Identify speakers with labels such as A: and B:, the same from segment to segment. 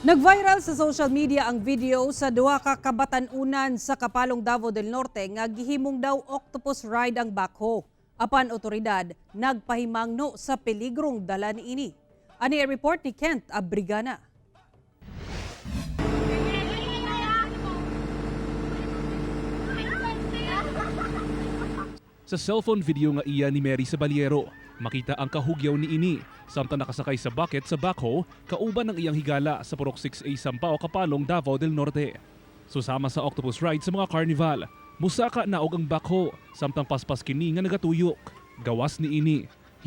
A: Nag-viral sa social media ang video sa duha ka kabatan-unan sa Kapalong, Davao del Norte nga gihimong daw octopus ride ang backhoe. Apan otoridad nagpahimangno sa peligrong dala niini. Ani ang report ni Kent Abrigana.
B: Sa cellphone video nga iya ni Mary Sabaliero, makita ang kahugyaw ni ini samtang nakasakay sa bucket sa backhoe kauban ng iyang higala sa Purok 6A Sampao, Kapalong, Davao del Norte. Susama sa octopus ride sa mga carnival, musaka na og ang backhoe samtang paspas kini nga nagatuyok. Gawas ni ini,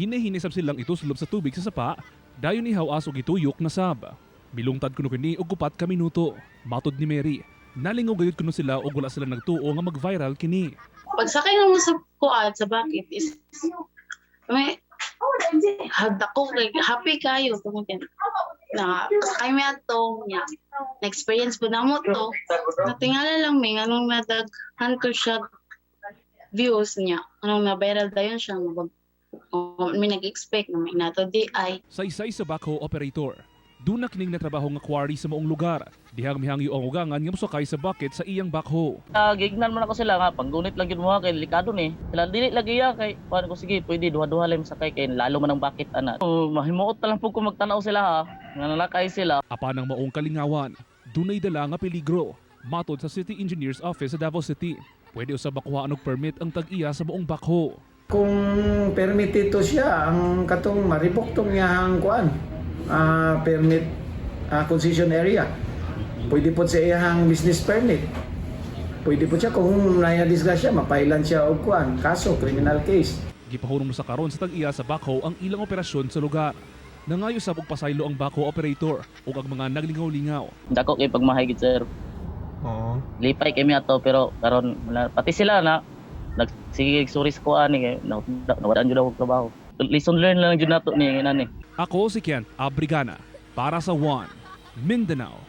B: hinihini sab silang ituslob sa tubig sa sapa, dayon ihawas og ituyok na sab. Bilungtad kuno kini og 4 ka minuto. Matod ni Mary, nalingaw gayud kuno sila og wala sila nagtuo nga mag-viral kini.
C: Pagsakay naman sa kuan sa bucket is may hagda ko like happy kayo tungod kay na sakay mi ato niya, na experience po na mo to. Natingala lang mi anong nadaghan ko siya views niya, anong na viral dayon siya nga mi nag-expect na may nato di ay.
B: Saysay sa backhoe operator. Duna kining natrabaho nga quarry sa maong lugar. Dihang mihangyo ang ugangan nga mosakay sa bucket sa iyang backhoe.
D: Gignan man ako sila nga panggunit lang gyud mo ha, kay delikado ni. Sila dili lagi ya kay kuan ko, sige pwede duha-duha lang sakay kay lalo man ang bucket ana. Oh, mahimuot na lang pud ko magtan-aw sila ha. Nga nalakay sila.
B: Apan ang maong kalingawan, dunay dala nga peligro. Matod sa City Engineer's Office sa Davao City, pwede usab makuhaan og permit ang tag-iya sa maong backhoe.
E: Kung permitido siya, ang katong maribok tong iyahang kuan, permit, concession area. Pwede po sa iyahang business permit. Pwede po siya kung naya disgrasya, mapailan siya og kuan, kaso, criminal case.
B: Gipahurong sa karon sa tag-iya sa backhoe ang ilang operasyon sa lugar. Nangayo sab og pasaylo ang backhoe operator ug ang mga naglingaw-lingaw.
D: Dako kay pagmahay gid, sir.
F: Oo.
D: Lipay kay mi ato pero karon wala pati sila na nagsige sorry sa kuan ni kay nawadaan jud ako og trabaho. Lesson learned lang jud nato ni ngani.
B: Ako si Kent Abrigana para sa One Mindanao.